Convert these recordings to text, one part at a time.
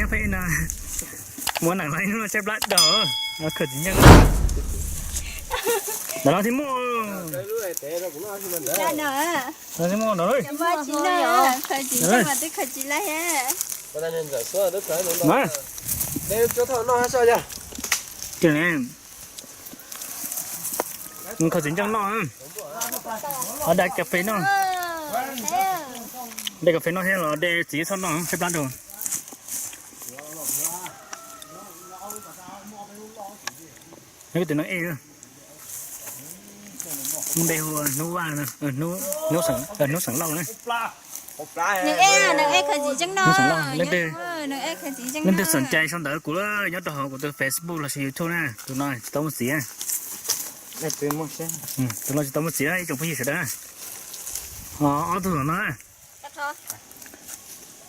Peb no muab nees los ib hnub no tshaib plab dog, no khaws txiv ntseej. Ntawm no thiaj muaj. Ntawm no thiaj muaj ntawd. Khaws txiv ntseej mas twb khaws tsis laij. Mas. Ces ne, khaws txiv ntseej noj, ho de kas fes noj. De kas fes noj thiab los de txiv txhob noj tshaib plab dog. Tus no es, npe hu ua Hnub Vaj, Hnub Xeem Lauj na. Hnub Xeem Lauj, leej twg xom cai sau ntawv kuv nyob rau hauv kuv tus Facebook lossis YouTube na, tus no tsis tau muaj txiv. Tus no tsis tau muaj txiv na ib tsoom phooj ywg sawv daws. Ob tug tom no,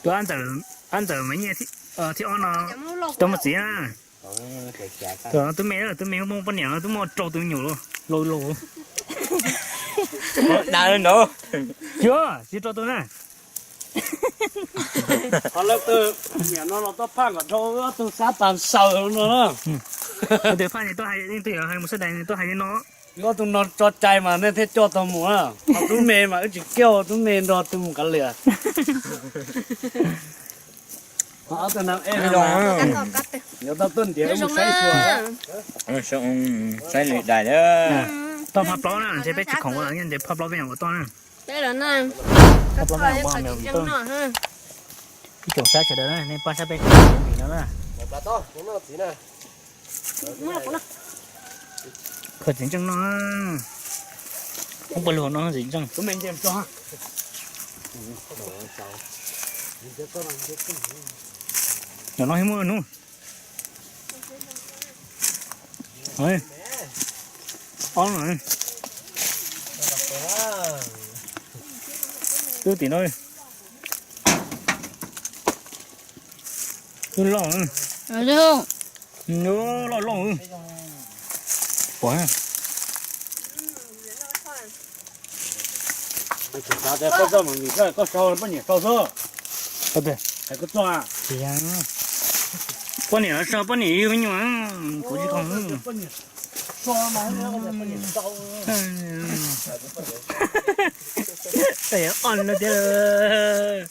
tus Ab Ntxawm, Ab Ntxawm Maiv Nyiaj thib ob no tsis tau muaj txiv na. Tub me, tub me muaj poj niam, tub muaj rau tus me nyuam lauj lauj. Tsis, tsis rau tus na. Qhov lawv tus niam no los tuaj phaj kom dhau ob tug sab pas xaws no na. Tus phaj no tuaj hais, leej twg yog hais mus sab dais tuaj hais li no. Ob tug no tso cai mas nej thiaj coj tau mus na. Ho tub me mas wb tsis kiag, tub me nrog tus mus kav liam. Yuav tau tuaj ntiav mus saib xyuas. Saib li dais. Toj phaj plaub na, ntshe peb tsis khoom ua lawm, ntshe phaj plaub peb ua toj na. Phaj plaub peb ua. Ib tsoom saib sawv daws na, nej pab saib peb tsoom ntawm no na. Khaws txiv ntseej noj. Hmoob Paj Lug no txiv ntseej. Ntawm no thiaj muaj hnub. Ob no. Twb tim no. Twb loj. Loj loj. Pom. Koj sau poj niam sau xwb. Poj niam sau, poj niam yug me nyuam, kuv tsis khoom. Os no tiag.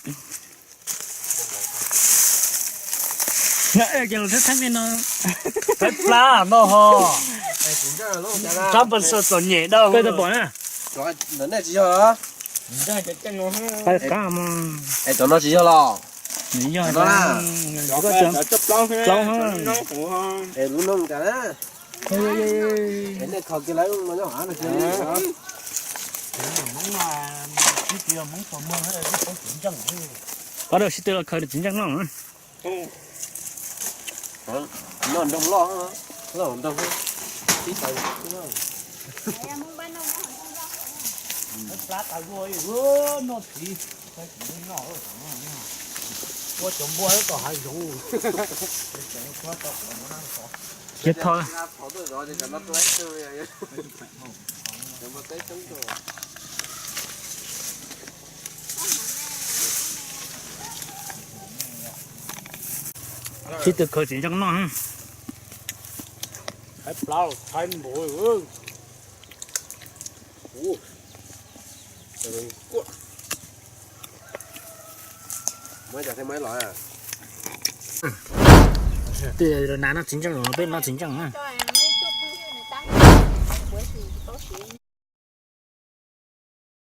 Ces los thab thab li no. Thab plab no ho. Thab pas xaws txom nyem dau. Koj tau pom na. Qab no tsis yog los? Yog, plaub. Lub no cas na. Nej kho kiag lawm no nyob av no. Pab rau sib tw los khaws txiv ntseej noj. Noj nroog loj, loj nroog. Plab tas zuag, noj txiv. Ua cov npua tom hav zoov. Ces tho. Sib tw khaws txiv ntseej noj. Thaiv plab los thaiv npaum. Twb nas noj txiv ntseej los peb noj txiv ntseej na.